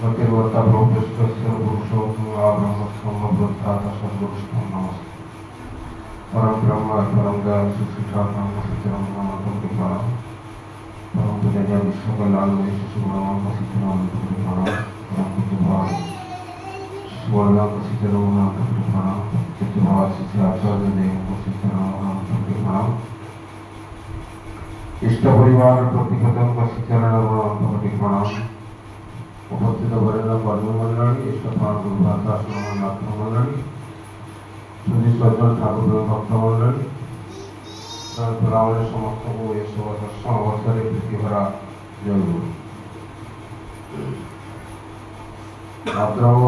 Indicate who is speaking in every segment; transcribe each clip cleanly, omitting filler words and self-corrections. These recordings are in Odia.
Speaker 1: ଗତିର୍ଭର୍ତ୍ତା ପ୍ରଭୁଷ୍ଠସ୍ୟ ପୁରୁଷୋତ୍ତମ ବ୍ରହ୍ମ ବୃଦ୍ଧା ନମସ୍ତେ। ପରମ ବ୍ରହ୍ମ, ପରମ ଦୟାଲ ଶ୍ରୀ ଶ୍ରୀ ଠାକୁରଙ୍କ ଶ୍ରୀଚରଣଙ୍କୁ ପ୍ରଣାମ। ପରମ ପୂଜା ବିଶ୍ୱ କଲ୍ୟାଣମୟୀ ଶ୍ରୀ ଶ୍ରୀ ଶ୍ରୀଚରଣଙ୍କୁ ପ୍ରଣାମ। ପରମ ପୂଜ୍ୟ ବଳରାମ ଶ୍ରୀଚରଣଙ୍କୁ ପ୍ରଣାମ। ଚତୁର୍ଭାବ ଶ୍ରୀ ଶ୍ରୀ ଆଚାର୍ଯ୍ୟ ଦେବଙ୍କ ଶ୍ରୀଚରଣଙ୍କୁ ପ୍ରଣାମ। ଇଷ୍ଟ ପରିବାର ପ୍ରତିପଦଙ୍କ ଶ୍ରୀଚରଣଙ୍କୁ ପ୍ରଣାମ। ଉପସ୍ଥିତ ବରେଣ୍ୟ କର୍ମମଣ୍ଡଳୀ, ଇଷ୍ଟପ୍ରାଣ ଗୁରୁ ଭ୍ରାତା ଶ୍ରୀମନାଥ ମଣ୍ଡଳୀ, ସୁଧୀ ସଜ୍ଜନ ଠାକୁର ଭକ୍ତମଣ୍ଡଳୀ, ପିଲାମାନେ, ସମସ୍ତଙ୍କୁ ଏ ଶୁଭ ସତ୍ସଙ୍ଗ ଅବସରରେ ପ୍ରୀତିଭରା ଜୟଗୁରୁ। ଭାଦ୍ରବ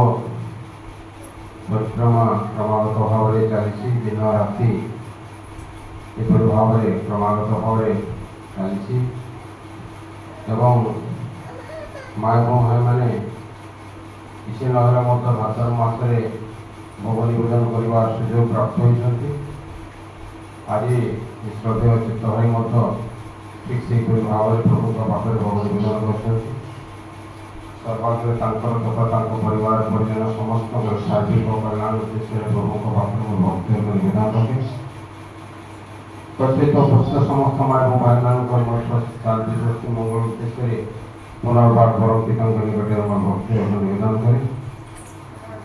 Speaker 1: ପରିକ୍ରମା କ୍ରମାଗତ ଭାବରେ ଚାଲିଛି। ଦିନ ରାତି ଏପରି ଭାବରେ କ୍ରମାଗତ ଭାବରେ ଚାଲିଛି ଏବଂ ମା ଏବଂ ଭାଇମାନେ କିଛି ନହେଲେ ମଧ୍ୟ ଭାଦ୍ରବ ମାସରେ ଭୋଗ ନିବେଦନ କରିବାର ସୁଯୋଗ ପ୍ରାପ୍ତ ହୋଇଛନ୍ତି। ଆଜି ଶ୍ରଦ୍ଧେୟ ଚିତ୍ତ ଭାଇ ମଧ୍ୟ ଠିକ୍ ସେହିପରି ଭାବରେ ପ୍ରଭୁଙ୍କ ପାଖରେ ଭୋଗ ନିବେଦନ କରିଛନ୍ତି। ସର୍ବାଗ୍ରେ ତାଙ୍କର ତଥା ତାଙ୍କ ପରିବାର ପରିଜନ ସମସ୍ତଙ୍କର ସାର୍ବିକ କଲ୍ୟାଣ ଉଦ୍ଦେଶ୍ୟରେ ପ୍ରଭୁଙ୍କ ପାଖରେ ମୁଁ ଭକ୍ତି ନିବେଦନ ରଖେ। ତତ୍ସହିତ ଉପସ୍ଥିତ ସମସ୍ତ ମା ଏବଂ ଭାଇମାନଙ୍କର ମଧ୍ୟ ଶାନ୍ତି, ସ୍ୱସ୍ତି, ମଙ୍ଗଳ ଉଦ୍ଦେଶ୍ୟରେ ପୁନର୍ବାର ପରମ ପିତାଙ୍କ ନିକଟରେ ମୋର ଭକ୍ତି ନିବେଦନ କରେ।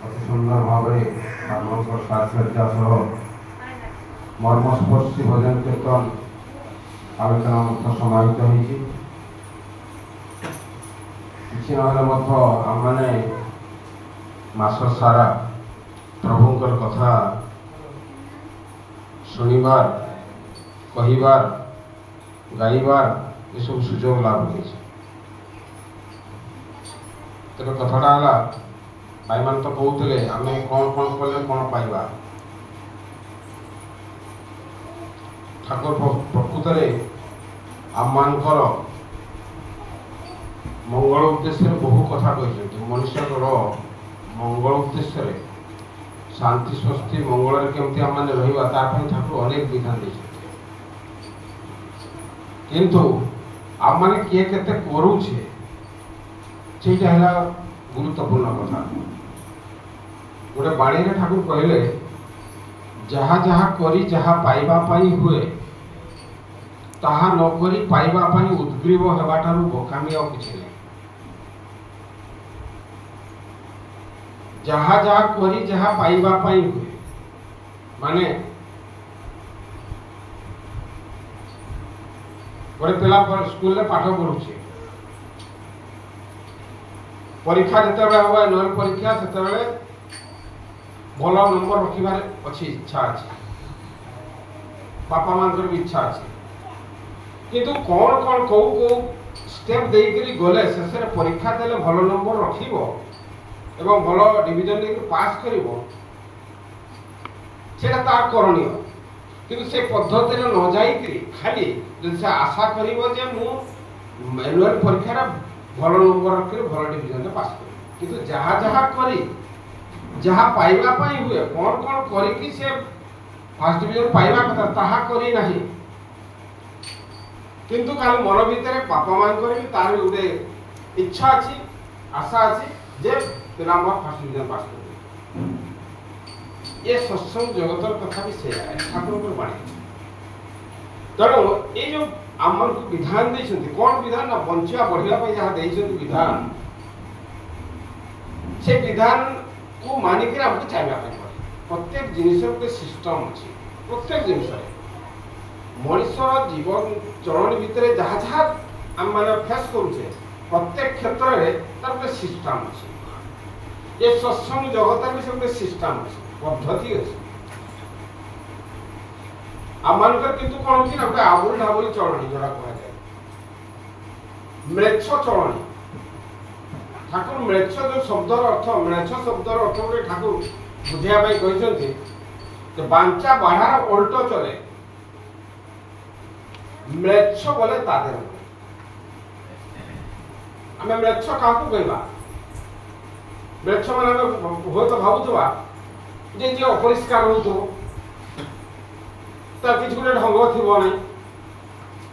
Speaker 1: ଅତି ସୁନ୍ଦର ଭାବରେ ଠାକୁରଙ୍କର ସାଜସଜ୍ଜା ସହ ମର୍ମସ୍ପର୍ଶୀ ଭଜନ କୀର୍ତ୍ତନ ଆଲୋଚନା ମଧ୍ୟ ସମାହିତ ହୋଇଛି। କିଛି ନହେଲେ ମଧ୍ୟ ଆମମାନେ ମାସ ସାରା ପ୍ରଭୁଙ୍କର କଥା ଶୁଣିବାର, କହିବାର, ଗାଇବାର ଏସବୁ ସୁଯୋଗ ଲାଭ ହୋଇଛି। ତେବେ କଥାଟା ହେଲା, ଭାଇମାନେ ତ କହୁଥିଲେ ଆମେ କ'ଣ କ'ଣ କଲେ କ'ଣ ପାଇବା। ଠାକୁର ପ୍ରକୃତରେ ଆମମାନଙ୍କର ମଙ୍ଗଳ ଉଦ୍ଦେଶ୍ୟରେ ବହୁ କଥା କହିଛନ୍ତି। ମନୁଷ୍ୟଙ୍କର ମଙ୍ଗଳ ଉଦ୍ଦେଶ୍ୟରେ, ଶାନ୍ତି, ସ୍ୱସ୍ତି, ମଙ୍ଗଳରେ କେମିତି ଆମମାନେ ରହିବା, ତା ପାଇଁ ଠାକୁର ଅନେକ ବିଧାନ ଦେଇଛନ୍ତି। କିନ୍ତୁ ଆମମାନେ କିଏ କେତେ କରୁଛେ, ସେଇଟା ହେଲା ଗୁରୁତ୍ୱପୂର୍ଣ୍ଣ କଥା। ଗୋଟେ ବାଣୀରେ ଠାକୁର କହିଲେ, ଯାହା ଯାହା କରି ଯାହା ପାଇବା ପାଇଁ ହୁଏ, ତାହା ନ କରି ପାଇବା ପାଇଁ ଉଦ୍ଗ୍ରୀବ ହେବାଠାରୁ ବୋକାମି ଆଉ କିଛି ନାହିଁ। ଯାହା ଯାହା କରି ଯାହା ପାଇବା ପାଇଁ ହୁଏ, ମାନେ ଗୋଟେ ପିଲା ସ୍କୁଲରେ ପାଠ ପଢୁଛି, ପରୀକ୍ଷା ଯେତେବେଳେ ହବ, ଆନୁଆଲ ପରୀକ୍ଷା, ସେତେବେଳେ ଭଲ ନମ୍ବର ରଖିବାର ଅଛି, ଇଚ୍ଛା ଅଛି, ବାପା ମାଙ୍କର ବି ଇଚ୍ଛା ଅଛି। କିନ୍ତୁ କ'ଣ କ'ଣ କୋଉ କୋଉ ଷ୍ଟେପ୍ ଦେଇକରି ଗଲେ ଶେଷରେ ପରୀକ୍ଷା ଦେଲେ ଭଲ ନମ୍ବର ରଖିବ ଏବଂ ଭଲ ଡିଭିଜନ ଦେଇକି ପାସ୍ କରିବ, ସେଇଟା ତାର କରଣୀୟ। କିନ୍ତୁ ସେ ପଦ୍ଧତିରେ ନ ଯାଇକରି ଖାଲି ଯଦି ସେ ଆଶା କରିବ ଯେ ମୁଁ ଆନୁଆଲ ପରୀକ୍ଷାରେ ଭଲ ନମ୍ବର ରଖିଲେ ଭଲ ଡିଭିଜନରେ ପାସ୍ କରିବି, କିନ୍ତୁ ଯାହା ଯାହା କରି ଯାହା ପାଇବା ପାଇଁ ହୁଏ, କ'ଣ କ'ଣ କରିକି ସେ ଫାର୍ଷ୍ଟ ଡିଭିଜନ ପାଇବା କଥା, ତାହା କରି ନାହିଁ, କିନ୍ତୁ ଖାଲି ମନ ଭିତରେ ବାପା ମାଙ୍କର ବି ତାର ବି ଗୋଟେ ଇଚ୍ଛା ଅଛି, ଆଶା ଅଛି ଯେ ପିଲା ମୋର ଫାର୍ଷ୍ଟ ଡିଭିଜନ ପାସ୍ କରିବେ। ଏ ସତ୍ସଙ୍ଗ ଜଗତର କଥା ବି ସେଇଆ, ଠାକୁରଙ୍କର ବାଣୀ। ତେଣୁ ଏଇ ଯୋଉ ଆମମାନଙ୍କୁ ବିଧାନ ଦେଇଛନ୍ତି, କ'ଣ ବିଧାନ ନା ବଞ୍ଚିବା ବଢ଼ିବା ପାଇଁ ଯାହା ଦେଇଛନ୍ତି ବିଧାନ, ସେ ବିଧାନକୁ ମାନିକିରି ଆମକୁ ଚାଲିବା ପାଇଁ ପଡ଼େ। ପ୍ରତ୍ୟେକ ଜିନିଷର ଗୋଟେ ସିଷ୍ଟମ ଅଛି। ପ୍ରତ୍ୟେକ ଜିନିଷରେ ମଣିଷର ଜୀବନ ଚଳଣି ଭିତରେ ଯାହା ଯାହା ଆମମାନେ ଫେସ୍ କରୁଛେ, ପ୍ରତ୍ୟେକ କ୍ଷେତ୍ରରେ ତାର ଗୋଟେ ସିଷ୍ଟମ ଅଛି। ଏ ସତ୍ସଙ୍ଗ ଜଗତରେ ବି ସେ ଗୋଟେ ସିଷ୍ଟମ ଅଛି, ପଦ୍ଧତି ଅଛି। ଆମମାନଙ୍କର କିନ୍ତୁ କ'ଣ ହଉଛି ନା ଗୋଟେ ଆବୁଲ ଢାବୁଲ ଚଳଣି, ଯୋଉଟା କୁହାଯାଏ ମ୍ଲେଚ୍ଛ ଚଳଣି। ଠାକୁର ମ୍ଲେଚ୍ଛ ଯୋଉ ଶବ୍ଦର ଅର୍ଥ, ମ୍ଲେଚ୍ଛ ଶବ୍ଦର ଅର୍ଥ ଗୋଟେ ଠାକୁର ବୁଝେଇବା ପାଇଁ କହିଛନ୍ତି ଯେ ବାଞ୍ଚା ବାଢ଼ାର ଓଲଟ ଚଲେ, ମ୍ଲେଚ୍ଛ ବୋଲେ ତାদের। ଆମେ ମ୍ଲେଚ୍ଛ କାହାକୁ କହିବା? ମ୍ଲେଚ୍ଛ ମାନେ ଆମେ ହୁଏତ ଭାବୁଥିବା ଯେ ଯିଏ ଅପରିଷ୍କାର ରହୁଥିବ, ତାର କିଛି ଗୋଟେ ଢଙ୍ଗ ଥିବ ନାହିଁ,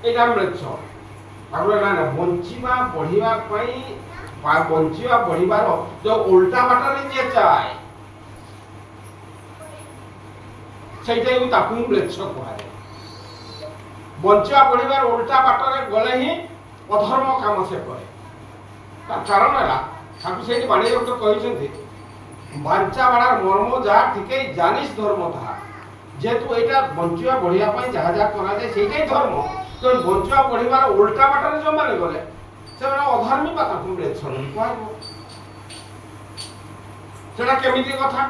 Speaker 1: ଏଇଟା ମ୍ଲେଚ୍ଛ। ଠାକୁର ନା ନା, ବଞ୍ଚିବା ବଢିବା ପାଇଁ ବା ବଞ୍ଚିବା ବଢିବାର ଯୋଉ ଉଲ୍ଟା ବାଟରେ ଯିଏ ଯାଏ, ସେଇଟାକୁ ତାକୁ ହିଁ ମ୍ଲେଚ୍ଛ କୁହାଯାଏ। ବଞ୍ଚିବା ବଢିବାର ଉଲ୍ଟା ବାଟରେ ଗଲେ ହିଁ ଅଧର୍ମ କାମ ସେ କରେ। ତାର କାରଣ ହେଲା, ଠାକୁର ସେଇଠି ବାଣୀରେ ଗୋଟେ କହିଛନ୍ତି, ବାଞ୍ଚା ବାଡ଼ାର ମର୍ମ ଯାହା ଠିକେଇ ଜାନିস ଧର୍ମ ତାହା। ଯେହେତୁ ଏଇଟା ବଞ୍ଚିବା ବଢିବା ପାଇଁ ଯାହା ଯାହା କରାଯାଏ, ସେଇଟା ହିଁ ଧର୍ମ। ତେଣୁ ବଞ୍ଚିବା ବଢିବାର ଉଲ୍ଟା ବାଟରେ ଯେଉଁମାନେ ଗଲେ, ସେମାନେ ଅଧର୍ମୀ ବା ତାଙ୍କୁ ମ୍ଲେଚ୍ଛ ବୋଲି କୁହାଯିବ। ସେଟା କେମିତି କଥା?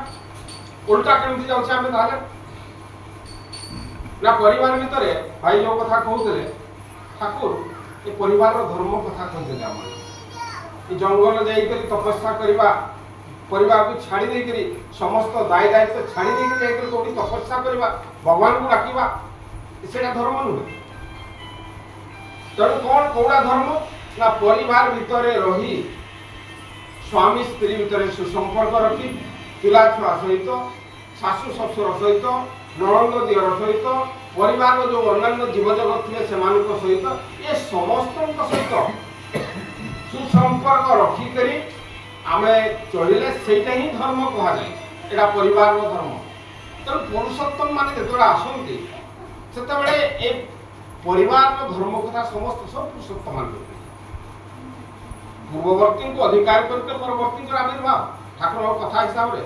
Speaker 1: ଉଲ୍ଟା କେମିତି ଯାଉଛି ଆମେ ତାହେଲେ? ନା, ପରିବାର ଭିତରେ ଭାଇ ଯୋଉ କଥା କହୁଥିଲେ, ଠାକୁର ଏ ପରିବାରର ଧର୍ମ କଥା କହିଥିଲେ ଆମର। ଏ ଜଙ୍ଗଲ ଯାଇକରି ତପସ୍ୟା କରିବା, ପରିବାରକୁ ଛାଡ଼ି ଦେଇକରି, ସମସ୍ତ ଦାୟ ଦାୟିତ୍ୱ ଛାଡ଼ି ଦେଇକରି ଯାଇକରି କୋଉଠି ତପସ୍ୟା କରିବା, ଭଗବାନଙ୍କୁ ଡାକିବା, ସେଇଟା ଧର୍ମ ନୁହେଁ। ତେଣୁ କ'ଣ, କୋଉଟା ଧର୍ମ? ନା, ପରିବାର ଭିତରେ ରହି, ସ୍ୱାମୀ ସ୍ତ୍ରୀ ଭିତରେ ସୁସମ୍ପର୍କ ରଖି, ପିଲା ଛୁଆ ସହିତ, ଶାଶୁ ଶ୍ୱଶୁର ସହିତ, ନଣନ୍ଦ ଦିଅର ସହିତ, ପରିବାରର ଯୋଉ ଅନ୍ୟାନ୍ୟ ଜୀବଜଗତ ଥିବେ ସେମାନଙ୍କ ସହିତ, ଏ ସମସ୍ତଙ୍କ ସହିତ ସୁସମ୍ପର୍କ ରଖିକରି ଆମେ ଚଳିଲେ ସେଇଟା ହିଁ ଧର୍ମ କୁହାଯାଏ। ଏଇଟା ପରିବାରର ଧର୍ମ। ତେଣୁ ପୁରୁଷୋତ୍ତମ ମାନେ ଯେତେବେଳେ ଆସନ୍ତି, ସେତେବେଳେ ଏ ପରିବାରର ଧର୍ମ କଥା ସମସ୍ତ ସବୁ ପୁରୁଷୋତ୍ତମ ମାନେ ପୂର୍ବବର୍ତ୍ତୀଙ୍କୁ ଅଧିକାର କରିତେ ପରବର୍ତ୍ତୀଙ୍କର ଆବିର୍ଭାବ ଠାକୁରଙ୍କ କଥା ହିସାବରେ।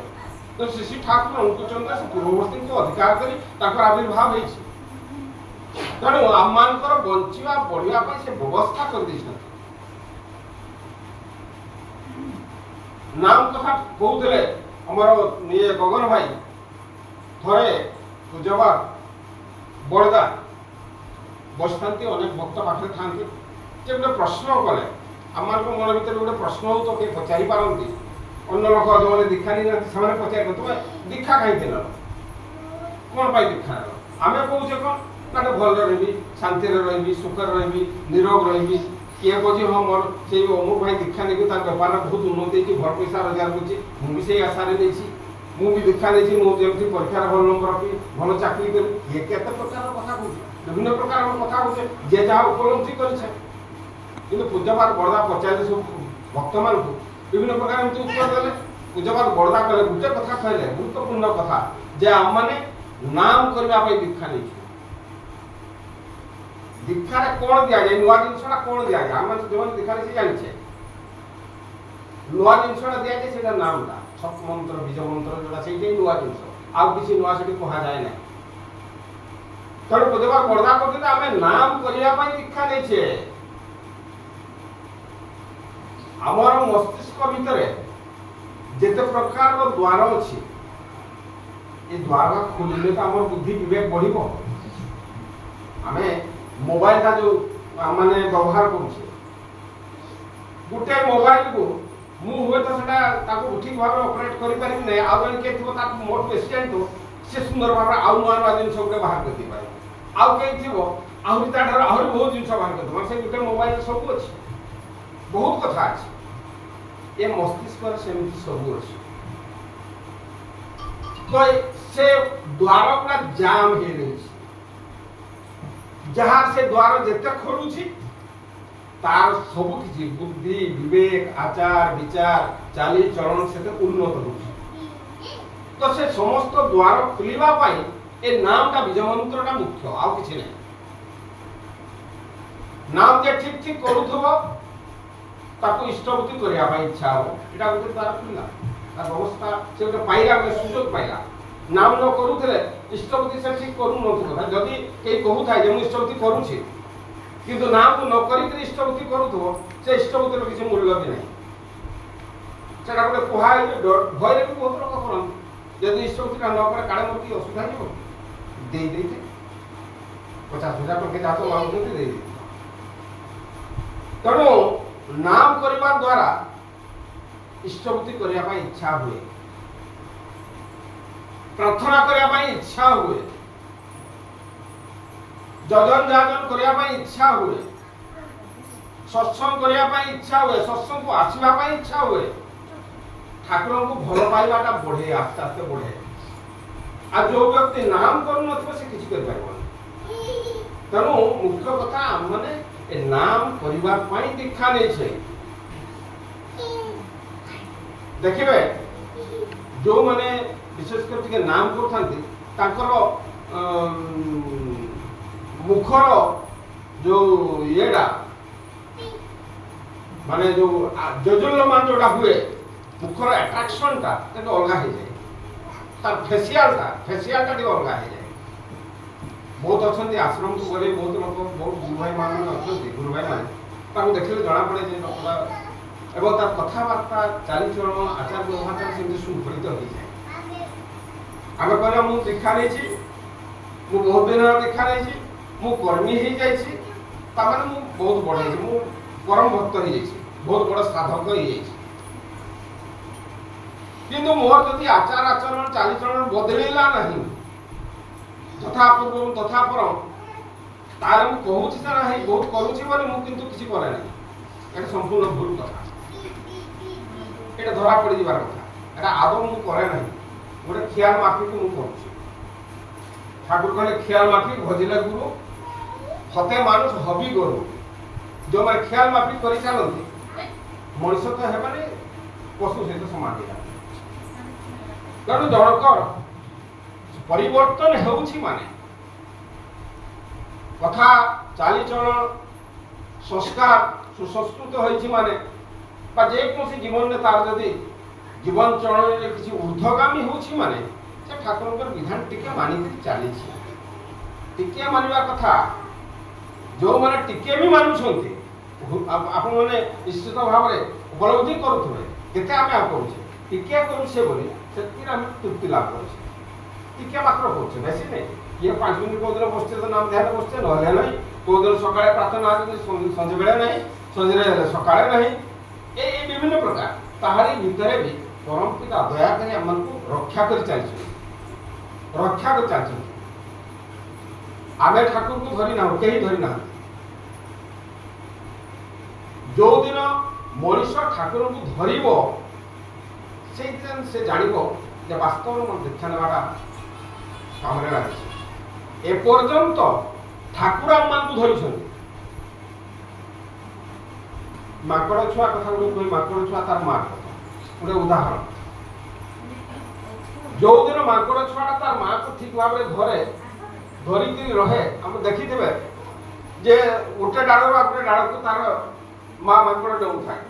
Speaker 1: ତ ଶ୍ରୀ ଶ୍ରୀ ଠାକୁର ଅନୁକୂଳଚନ୍ଦ୍ର ସେ ପୂର୍ବବର୍ତ୍ତୀଙ୍କୁ ଅଧିକାର କରି ତାଙ୍କର ଆବିର୍ଭାବ ହେଇଛି। ତେଣୁ ଆମମାନଙ୍କର ବଞ୍ଚିବା ବଢିବା ପାଇଁ ସେ ବ୍ୟବସ୍ଥା କରିଦେଇଛନ୍ତି। ନାମ କଥା କହୁଥିଲେ ଆମର ଇଏ ଗଗନ ଭାଇ। ଥରେ ପୂଜବା ବଡ଼ଦା ବସିଥାନ୍ତି, ଅନେକ ଭକ୍ତ ପାଖରେ ଥାନ୍ତି। ସେ ଗୋଟେ ପ୍ରଶ୍ନ କଲେ। ଆମମାନଙ୍କ ମନ ଭିତରେ ଗୋଟେ ପ୍ରଶ୍ନ ହଉ ତ କେହି ପଚାରି ପାରନ୍ତି। ଅନ୍ୟ ଲୋକ ଯେଉଁମାନେ ଦୀକ୍ଷା ନେଇନାହାନ୍ତି, ସେମାନେ ପଚାରି, ତୁମେ ଦୀକ୍ଷା କାହିଁକି ନେଲ? କ'ଣ ପାଇଁ ଦୀକ୍ଷା ନେଲ? ଆମେ କହୁଛେ କ'ଣ ନା, ଗୋଟେ ଭଲରେ ରହିବି, ଶାନ୍ତିରେ ରହିବି, ସୁଖରେ ରହିବି, ନିରୋଗ ରହିବି। କିଏ କହୁଛି, ହଁ, ମୋର ସେଇ ଅମୁକ ଭାଇ ଦୀକ୍ଷା ନେଇକି ତାର ବେପାରରେ ବହୁତ ଉନ୍ନତି ହେଇଛି, ଭଲ ପଇସା ରୋଜଗାର କରୁଛି, ମୁଁ ବି ସେଇ ଆଶାରେ ନେଇଛି, ମୁଁ ବି ଦୀକ୍ଷା ନେଇଛି, ମୁଁ ଯେମିତି ପରୀକ୍ଷାରେ ଭଲ ନମ୍ବର ରଖି ଭଲ ଚାକିରି କରିବି। କିଏ କେତେ ପ୍ରକାରର କଥା କହୁଛି, ବିଭିନ୍ନ ପ୍ରକାରର କଥା କହୁଛେ, ଯିଏ ଯାହା ଉପଲବ୍ଧି କରିଛେ। କିନ୍ତୁ ପୂଜ୍ୟପାଦ ବଡ଼ଦା ପଚାରିଲେ ସବୁ ଭକ୍ତମାନଙ୍କୁ, ବିଭିନ୍ନ ପ୍ରକାର ଏମିତି ଉତ୍ତର ଦେଲେ। ପୂଜ୍ୟପାଦ ବଡ଼ଦା କହିଲେ, ଗୋଟେ କଥା କହିଲେ, ଗୁରୁତ୍ୱପୂର୍ଣ୍ଣ କଥା ଯେ ଆମମାନେ ନାମ କରିବା ପାଇଁ ଦୀକ୍ଷା ନେଇଛୁ। ଦୀକ୍ଷାରେ କ'ଣ ଦିଆଯାଏ? ନୂଆ ଜିନିଷଟା କ'ଣ ଦିଆଯାଏ? ଆମେ ଯେଉଁମାନେ ଦୀକ୍ଷା ନେଇছে ଜାଣିଛେ, ନୂଆ ଜିନିଷଟା ଦିଆଯାଏ, ସେଇଟା ନାମଟା, ସତ୍ମନ୍ତ୍ର, ବୀଜ ମନ୍ତ୍ର ଯୋଉଟା, ସେଇଟା ହିଁ ନୂଆ ଜିନିଷ। ଆଉ କିଛି ନୂଆ ସେଠି କୁହାଯାଏ ନାହିଁ। ତେଣୁ ପୂଜ୍ୟପାଦ ବଡ଼ଦା କହୁଛନ୍ତି, ଆମେ ନାମ କରିବା ପାଇଁ ଦୀକ୍ଷା ନେଇଛେ। ଆମର ମସ୍ତିଷ୍କ ଭିତରେ ଯେତେ ପ୍ରକାରର ଦ୍ୱାର ଅଛି, ଏ ଦ୍ୱାର ଖୋଲିଲେ ତ ଆମର ବୁଦ୍ଧି ବିବେକ ବଢିବ। ଆମେ ମୋବାଇଲଟା ଯୋଉ ମାନେ ବ୍ୟବହାର କରୁଛେ, ଗୋଟେ ମୋବାଇଲକୁ ମୁଁ ହୁଏତ ସେଟା ତାକୁ ଠିକ ଭାବରେ ଅପରେଟ୍ କରିପାରିବି ନାହିଁ, ଆଉ ଜଣେ କିଏ ଥିବ, ତାକୁ ମୋଠୁ ବେଶୀ ଜାଣିଥିବ, ସେ ସୁନ୍ଦର ଭାବରେ ଆଉ ନୂଆ ନୂଆ ଜିନିଷ ଗୋଟେ ବାହାର କରିଦେଇପାରିବ। ଆଉ କେହି ଥିବ, ଆହୁରି ତାଠାରୁ ଆହୁରି ବହୁତ ଜିନିଷ ବାହାର କରିଦେବ। ମାନେ ସେ ଗୋଟେ ମୋବାଇଲରେ ସବୁ ଅଛି, ବହୁତ କଥା ଅଛି। ଏ ମସ୍ତିଷ୍କରେ ସେମିତି ସବୁ ଅଛି। ତ ସେ ଦ୍ୱାର ପୁରା ଜାମ୍ ହେଇ ରହିଛି। ଯାହା ସେ ଦ୍ୱାର ଯେତେ ଖୋଲୁଛି, ତାର ସବୁ କିଛି ବୁଦ୍ଧି, ବିବେକ, ଆଚାର ବିଚାର, ଚାଲି ଚଳନ ସେତେ ଉନ୍ନତ ହେଉଛି। ତ ସେ ସମସ୍ତ ଦ୍ୱାର ଖୋଲିବା ପାଇଁ ଏ ନାମଟା, ବୀଜ ମନ୍ତ୍ରଟା ମୁଖ୍ୟ, ଆଉ କିଛି ନାହିଁ। ନାମ ଯେ ଠିକ ଠିକ କରୁଥିବ, ତାକୁ ଇଷ୍ଟବୃତ୍ତି କରିବା ପାଇଁ ଇଚ୍ଛା ହବ। ଏଇଟା ଗୋଟେ ଦ୍ୱାର ଖୋଲିଲା, ତାର ବ୍ୟବସ୍ଥା ସେ ଗୋଟେ ପାଇଲା, ଗୋଟେ ସୁଯୋଗ ପାଇଲା। ନାମ ନ କରୁଥିଲେ ଇଷ୍ଟବୃତ୍ତି ସେ ଠିକ କରୁନଥିବ। ଯଦି କେହି କହୁଥାଏ ଯେ ମୁଁ ଇଷ୍ଟବୃତ୍ତି କରୁଛି, କିନ୍ତୁ ନାମକୁ ନ କରିକିରି ଇଷ୍ଟବୃତ୍ତି କରୁଥିବ, ସେ ଇଷ୍ଟବୃତ୍ତିର କିଛି ମୂଲ୍ୟ ବି ନାହିଁ। ସେଟା ଗୋଟେ କୁହା ହେଇଛି, ଭୟରେ ବି ବହୁତ ଲୋକ କରନ୍ତି। ଯଦି ଇଷ୍ଟବୃତ୍ତିଟା ନ କରେ, କାଳେ ମୋର କି ଅସୁବିଧା ହେଇଯିବ, ଦେଇ ଦେଇଥାଏ 50,000 ଟଙ୍କା, ଯାହା ତ ମାଗୁଛନ୍ତି ଦେଇ ଦେଇଥାଏ। ତେଣୁ ନାମ କରିବା ଦ୍ୱାରା ଇଷ୍ଟବୃତ୍ତି କରିବା ପାଇଁ ଇଚ୍ଛା ହୁଏ, ପ୍ରାର୍ଥନା କରିବା ପାଇଁ ଇଚ୍ଛା ହୁଏ, ଯଜନ ଯାଜନ କରିବା ପାଇଁ ଇଚ୍ଛା ହୁଏ, ସତ୍ସଙ୍ଗ କରିବା ପାଇଁ ଇଚ୍ଛା ହୁଏ, ସତ୍ସଙ୍ଗକୁ ଆସିବା ପାଇଁ ଇଚ୍ଛା ହୁଏ। ଠାକୁରଙ୍କୁ ଭଲ ପାଇବାଟା ବଢେ, ଆସ୍ତେ ଆସ୍ତେ ବଢେ। ଆଉ ଯୋଉ ବ୍ୟକ୍ତି ନାମ କରୁନଥିବ, ସେ କିଛି କରିପାରିବନି। ତେଣୁ ମୁଖ୍ୟ କଥା, ଆମମାନେ ଏ ନାମ କରିବା ପାଇଁ ଦୀକ୍ଷା ନେଇଛେ। ଦେଖିବେ, ଯେଉଁମାନେ ବିଶେଷ କରି ଟିକେ ନାମ କରୁଥାନ୍ତି, ତାଙ୍କର ମୁଖର ଯୋଉ ଇଏଟା, ମାନେ ଯୋଉ ଜାଜ୍ୱଲ୍ୟମାନ ଯୋଉଟା ହୁଏ, ମୁଖର ଆଟ୍ରାକ୍ସନଟା ଟିକେ ଅଲଗା ହେଇଯାଏ। ତାର ଫେସିଆଲଟା ଟିକେ ଅଲଗା ହେଇଯାଏ। ବହୁତ ଅଛନ୍ତି, ଆଶ୍ରମକୁ ଗଲେ ବହୁତ ଲୋକ, ବହୁତ ଗୁରୁଭାଇ ମାନେ ଅଛନ୍ତି, ଗୁରୁଭାଇ ମାନେ, ତାଙ୍କୁ ଦେଖିଲେ ଜଣାପଡ଼େ ଯେ ଲୋକଟା ଏବଂ ତାର କଥାବାର୍ତ୍ତା, ଚାଲିଚଳନ, ଆଚାର ବ୍ୟବହାର ସେମିତି ଶୃଙ୍ଖଳିତ ହେଇଯାଏ। ଆମେ କହିବା, ମୁଁ ଦୀକ୍ଷା ନେଇଛି, ମୁଁ ବହୁତ ଦିନ ହେଲା ଦୀକ୍ଷା ନେଇଛି, ମୁଁ କର୍ମୀ ହେଇଯାଇଛି, ତାମାନେ ମୁଁ ବହୁତ ବଡ଼ ହେଇଛି, ମୁଁ ପରମ ଭକ୍ତ ହେଇଯାଇଛି, ବହୁତ ବଡ଼ ସାଧକ ହେଇଯାଇଛି। କିନ୍ତୁ ମୋର ଯଦି ଆଚାର ଆଚରଣ, ଚାଲିଚଳନ ବଦଳିଲା ନାହିଁ, ଯଥା ପୂର୍ବଂ ତଥା ପରଂ, ତାହେଲେ ମୁଁ କହୁଛି ସିନା ହେଇ ବହୁତ କରୁଛି ବୋଲି, ମୁଁ କିନ୍ତୁ କିଛି କରେ ନାହିଁ। ଏଟା ସମ୍ପୂର୍ଣ୍ଣ ଭୁଲ କଥା। ଏଇଟା ଧରା ପଡ଼ିଯିବାର କଥା। ଏଟା ଆଦୌ ମୁଁ କରେ ନାହିଁ, ଗୋଟେ ଖିଆଲ ମାଫିକି ମୁଁ କରୁଛି। ଠାକୁର କହିଲେ, ଖିଆଲ ମାଫିକ ଭଜିଲେ ଗୁରୁ ହତେ মানুষ ହବି ଗରୁ। ଯେଉଁମାନେ ଖିଆଲ ମାଫିକ କରି ଚାଲନ୍ତି, ମଣିଷ ତ ହେବନି, ପଶୁ ସହିତ ସମାନ ହେଇଯାନ୍ତି। ତେଣୁ ଜଣକର ପରିବର୍ତ୍ତନ ହେଉଛି ମାନେ କଥା, ଚାଲିଚଳନ, ସଂସ୍କାର ସୁସଂସ୍କୃତ ହୋଇଛି ମାନେ ବା ଯେକୌଣସି ଜୀବନରେ ତାର ଯଦି ଜୀବନ ଚଳନରେ କିଛି ଉର୍ଦ୍ଧ୍ୱଗାମୀ ହେଉଛି ମାନେ ସେ ଠାକୁରଙ୍କର ବିଧାନ ଟିକେ ମାନିକି ଚାଲିଛି। ଟିକେ ମାନିବା କଥା। ଯେଉଁମାନେ ଟିକେ ବି ମାନୁଛନ୍ତି, ଆପଣମାନେ ନିଶ୍ଚିତ ଭାବରେ ଉପଲବ୍ଧି କରୁଥିବେ କେତେ ଆମେ ଆଉ କରୁଛେ। ଟିକେ କରୁଛେ ବୋଲି ସେତିକିରେ ଆମେ ତୃପ୍ତି ଲାଭ କରୁଛେ। ଟିକେ ମାତ୍ର କରୁଛେ, ବେଶୀ ନାହିଁ। କିଏ 5 ମିନିଟ୍ କୋଉଦିନ ବସୁଛେ ତ ନାମ ଧ୍ୟାନ ବସୁଛେ, ନହେଲେ ନାହିଁ। କୋଉଦିନ ସକାଳେ ପ୍ରାର୍ଥନା ହେଲେ ସଞ୍ଜବେଳେ ନାହିଁ, ସଞ୍ଜରେ ହେଲେ ସକାଳେ ନାହିଁ। ଏ ଏ ବିଭିନ୍ନ ପ୍ରକାର। ତାହାରି ଭିତରେ ବି ପରମ ପିତା ଦୟାକରି ଆମମାନଙ୍କୁ ରକ୍ଷା କରି ଚାଲିଛନ୍ତି, ରକ୍ଷା କରି ଚାଲିଛନ୍ତି। ଆମେ ଠାକୁରଙ୍କୁ ଧରି ନାହୁଁ, କେହି ଧରି ନାହାନ୍ତି। ଯୋଉଦିନ ମଣିଷ ଠାକୁରଙ୍କୁ ଧରିବ, ସେଇଦିନ ସେ ଜାଣିବ ଯେ ବାସ୍ତବରେ ମୋର ଦୀକ୍ଷା ନେବାଟା କାମରେ ଲାଗିଛି। ଏପର୍ଯ୍ୟନ୍ତ ଠାକୁର ଆମମାନଙ୍କୁ ଧରିଛନ୍ତି। ମାଙ୍କଡ଼ ଛୁଆ କଥା ଗୋଟେ କହି, ମାଙ୍କଡ଼ ଛୁଆ ତାର ମା କଥା ଗୋଟେ ଉଦାହରଣ। ଯୋଉଦିନ ମାଙ୍କଡ଼ ଛୁଆଟା ତାର ମାକୁ ଠିକ ଭାବରେ ଧରେ, ଧରିକିରି ରହେ, ଆମେ ଦେଖିଥିବେ ଯେ ଗୋଟେ ଡାଳରୁ ଆଉ ଗୋଟେ ଡାଳକୁ ତାର ମା ମାଙ୍କଡ଼ ଡେଉଁଥାଏ।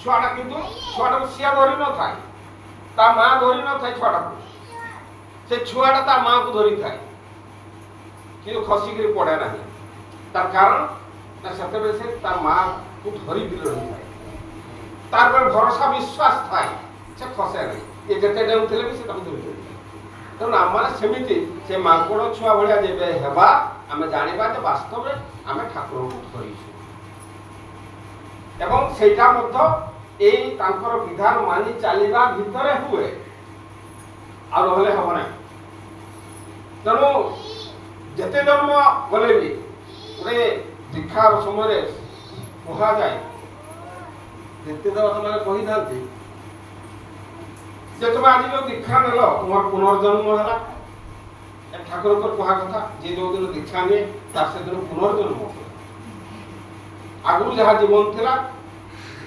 Speaker 1: ଛୁଆଟା କିନ୍ତୁ ଛୁଆଟାକୁ ସିଏ ଧରି ନଥାଏ, ତା ମା ଧରି ନଥାଏ ଛୁଆଟାକୁ, ସେ ଛୁଆଟା ତା ମାକୁ ଧରିଥାଏ, କିନ୍ତୁ ଖସିକିରି ପଡ଼େ ନାହିଁ। ତାର କାରଣ ନା ସେତେବେଳେ ସେ ତା ମାକୁ ଧରିକିରି ରହିଥାଏ, ତାର ଉପରେ ଭରସା ବିଶ୍ୱାସ ଥାଏ, ସେ ଖସେ ନାହିଁ। ଇଏ ଯେତେ ଡେଉଁଥିଲେ ବି ସେ ତାକୁ ଧରି ରହିଥାଏ। ତେଣୁ ଆମମାନେ ସେମିତି ସେ ମାଙ୍କଡ଼ ଛୁଆ ଭଳିଆ ଯେବେ ହେବା, ଆମେ ଜାଣିବା ଯେ ବାସ୍ତବରେ ଆମେ ଠାକୁରଙ୍କୁ ଧରିଛୁ ଏବଂ ସେଇଟା ମଧ୍ୟ ଏଇ ତାଙ୍କର ବିଧାନ ମାନି ଚାଲିବା ଭିତରେ ହୁଏ, ଆଉ ନହେଲେ ହେବ ନାହିଁ। ତେଣୁ ଯେତେ ଜନ୍ମ ଗଲେ ବି ଗୋଟେ ଦୀକ୍ଷା ସମୟରେ କୁହାଯାଏ, ଯେତେ ସେମାନେ କହିଥାନ୍ତି ଯେ ତୁମେ ଆଜି ଯୋଉ ଦୀକ୍ଷା ନେଲ, ତୁମର ପୁନର୍ଜନ୍ମ ହେଲା। ଏ ଠାକୁରଙ୍କର କୁହା କଥା। ଯିଏ ଯୋଉଦିନ ଦୀକ୍ଷା ନିଏ, ତାର ସେଦିନ ପୁନର୍ଜନ୍ମ ହୁଏ। ଆଗରୁ ଯାହା ଜୀବନ ଥିଲା,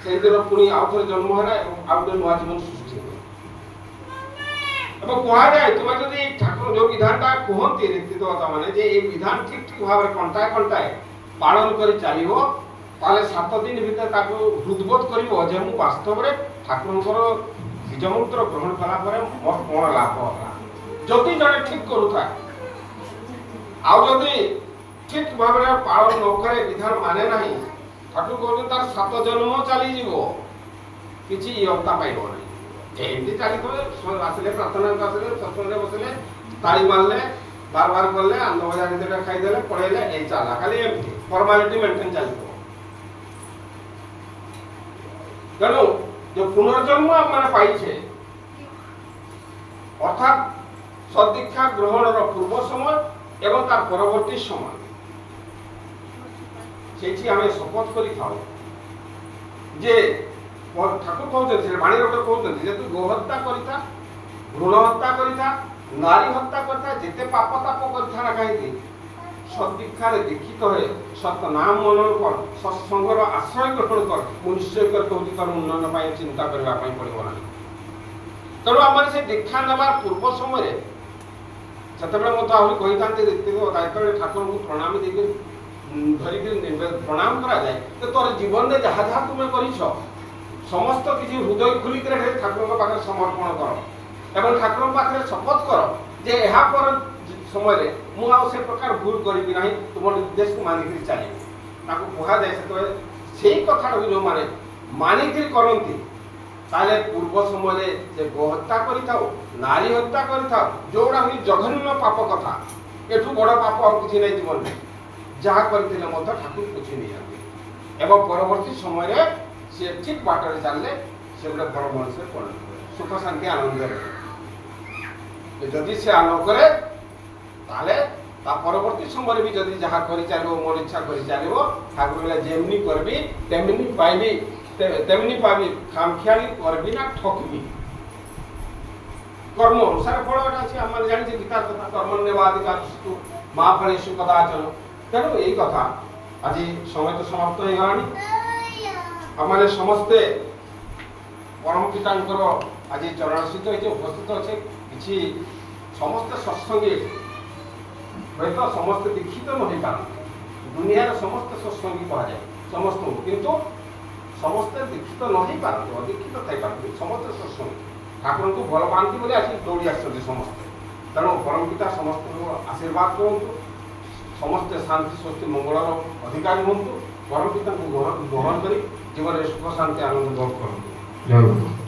Speaker 1: ସେଇଦିନ ପୁଣି ଆଉ ଥରେ ଜନ୍ମ ହେଲା ଏବଂ ଆଉ ଗୋଟେ ନୂଆ ଜୀବନ ସୃଷ୍ଟି ହୁଏ। ଏବଂ କୁହାଯାଏ, ତୁମେ ଯଦି ଠାକୁର ଯୋଉ ବିଧାନଟା କୁହନ୍ତି ରୀତିଦେବତା ମାନେ ଯେ ଏଇ ବିଧାନ ଠିକ ଠିକ ଭାବରେ କଣ୍ଟାଏ କଣ୍ଟାଏ ପାଳନ କରି ଚାଲିବ, ତାହେଲେ 7 ଦିନ ଭିତରେ ତାକୁ ହୃଦବୋଧ କରିବ ଯେ ମୁଁ ବାସ୍ତବରେ ଠାକୁରଙ୍କର ବୀଜମନ୍ତ୍ର ଗ୍ରହଣ କଲା ପରେ ମୋର କ'ଣ ଲାଭ ହେଲା, ଯଦି ଜଣେ ଠିକ କରୁଥାଏ। ଆଉ ଯଦି ଠିକ ଭାବରେ ପାଳନ ନ କରେ, ବିଧାନ ମାନେ ନାହିଁ, ଠାକୁର କହୁଛନ୍ତି ତାର ସାତ ଜନ୍ମ ଚାଲିଯିବ, କିଛି ଇୟତ୍ତା ପାଇବ ନାହିଁ। ଏମିତି ଚାଲିଥିବ, ଆସିଲେ ପ୍ରାର୍ଥନାକୁ ଆସିଲେ, ସତ୍ସଙ୍ଗରେ ବସିଲେ, ତାଳି ମାରିଲେ, ବାର ବାର କଲେ, ଆନନ୍ଦ ବଜାର ଭିତରେ ଖାଇଦେଲେ, ପଳେଇଲେ, ଏଇ ଚାଲା, ଖାଲି ଏମିତି ଫର୍ମାଲିଟି ମେଣ୍ଟେନ୍ ଚାଲିଥିବ। ତେଣୁ ଯୋଉ ପୁନର୍ଜନ୍ମ ଆମେ ପାଇଛେ, ଅର୍ଥାତ୍ ସଦୀକ୍ଷା ଗ୍ରହଣର ପୂର୍ବ ସମୟ ଏବଂ ତାର ପରବର୍ତ୍ତୀ ସମୟ, ସେଇଠି ଆମେ ଶପଥ କରିଥାଉ ଯେ ଠାକୁର କହୁଛନ୍ତି, ସେ ବାଣୀରେ ଗୋଟେ କହୁଛନ୍ତି ଯେ ତୁ ଗୋହତ୍ୟା କରିଥା, ଭ୍ରୂଣ ହତ୍ୟା କରିଥା, ନାରୀ ହତ୍ୟା କରିଥା, ଯେତେ ପାପ ତାପ କରିଥା ନା କାହିଁକି, ସଦୀକ୍ଷାରେ ଦୀକ୍ଷିତ ହଏ, ସତ ନାମ ମନନ କର, ସତ୍ସଙ୍ଗର ଆଶ୍ରୟ ଗ୍ରହଣ କର, ମୁଁ ନିଶ୍ଚୟ କରି କହୁଛି, ତୋର ଉନ୍ନୟନ ପାଇଁ ଚିନ୍ତା କରିବା ପାଇଁ ପଡ଼ିବ ନାହିଁ। ତେଣୁ ଆମର ସେ ଦୀକ୍ଷା ନେବାର ପୂର୍ବ ସମୟରେ ସେତେବେଳେ ମୁଁ ତ ଆହୁରି କହିଥାନ୍ତି ଯେତେବେଳେ ଠାକୁରଙ୍କୁ ପ୍ରଣାମ ଦେଇକି ଧରିକିରି ପ୍ରଣାମ କରାଯାଏ ତ ତୋର ଜୀବନରେ ଯାହା ଯାହା ତୁମେ କରିଛ, ସମସ୍ତ କିଛି ହୃଦୟ ଖୋଲିକରି ଠାକୁରଙ୍କ ପାଖରେ ସମର୍ପଣ କର ଏବଂ ଠାକୁରଙ୍କ ପାଖରେ ଶପଥ କର ଯେ ଏହା ପର ସମୟରେ ମୁଁ ଆଉ ସେ ପ୍ରକାର ଭୁଲ କରିବି ନାହିଁ, ତୁମ ନିର୍ଦ୍ଦେଶକୁ ମାନିକିରି ଚାଲିବି। ତାକୁ କୁହାଯାଏ, ସେତେବେଳେ ସେଇ କଥାଟାକୁ ଯେଉଁମାନେ ମାନିକିରି କରନ୍ତି, ତାହେଲେ ପୂର୍ବ ସମୟରେ ସେ ଗୋହତ୍ୟା କରିଥାଉ, ନାରୀ ହତ୍ୟା କରିଥାଉ, ଯେଉଁଗୁଡ଼ା ହେଉଛି ଜଘନ୍ୟ ପାପ କଥା, ଏଠୁ ବଡ଼ ପାପ ଆଉ କିଛି ନାହିଁ ଜୀବନରେ, ଯାହା କରିଥିଲେ ମଧ୍ୟ ଠାକୁର ପୋଛି ନେଇଯାନ୍ତି ଏବଂ ପରବର୍ତ୍ତୀ ସମୟରେ ସିଏ ଠିକ୍ ବାଟରେ ଚାଲିଲେ ସେ ଗୋଟେ ବଡ଼ ମଣିଷରେ ପରିଣତ ହୁଏ, ସୁଖ ଶାନ୍ତି ଆନନ୍ଦରେ। ଯଦି ସେ ନ କରେ, ତାହେଲେ ତା ପରବର୍ତ୍ତୀ ସମୟରେ ବି ଯଦି ଯାହା କରି ଚାଲିବ, ମନ ଇଚ୍ଛା କରି ଚାଲିବ, ଠାକୁର କହିଲେ, ଯେମନି କରିବି ତେମନି ପାଇବି, ତେମନି ପାଇବି, ଖାମଖିଆଲି କରିବି ନା ଠକିବି। କର୍ମ ଅନୁସାରେ ଫଳ ଏଟା ଅଛି, ଆମେ ଜାଣିଛେ ଗୀତାର କଥା, କର୍ମଣ୍ୟେବାଧିକାରସ୍ତୁ ମା ଫଳେଷୁ କଦାଚନ। ତେଣୁ ଏଇ କଥା, ଆଜି ସମୟ ତ ସମାପ୍ତ ହେଇଗଲାଣି। ଆମମାନେ ସମସ୍ତେ ପରମ ପିତାଙ୍କର ଆଜି ଚରଣାଶ୍ରିତ ହେଇଛି, ଉପସ୍ଥିତ ଅଛେ। କିଛି ସମସ୍ତେ ସତ୍ସଙ୍ଗୀ, ହୁଏତ ସମସ୍ତେ ଦୀକ୍ଷିତ ନ ହେଇପାରନ୍ତି। ଦୁନିଆର ସମସ୍ତେ ସତ୍ସଙ୍ଗୀ କୁହାଯାଏ ସମସ୍ତଙ୍କୁ, କିନ୍ତୁ ସମସ୍ତେ ଦୀକ୍ଷିତ ନ ହେଇପାରନ୍ତି, ଅଦୀକ୍ଷିତ ଥାଇପାରନ୍ତି। ସମସ୍ତେ ସତ୍ସଙ୍ଗୀ, ଠାକୁରଙ୍କୁ ଭଲ ପାଆନ୍ତି ବୋଲି ଆସି ଦୌଡ଼ି ଆସିଛନ୍ତି ସମସ୍ତେ। ତେଣୁ ପରମ ପିତା ସମସ୍ତଙ୍କୁ ଆଶୀର୍ବାଦ କରନ୍ତୁ, ସମସ୍ତେ ଶାନ୍ତି, ସ୍ୱସ୍ତି, ମଙ୍ଗଳର ଅଧିକାରୀ ହୁଅନ୍ତୁ, ପରମ ପିତାଙ୍କୁ ଗ୍ରହଣ କରି ଜୀବନରେ ସୁଖ, ଶାନ୍ତି, ଆନନ୍ଦ ଭୋଗ କରନ୍ତୁ।
Speaker 2: ଜୟ ଗୁରୁ।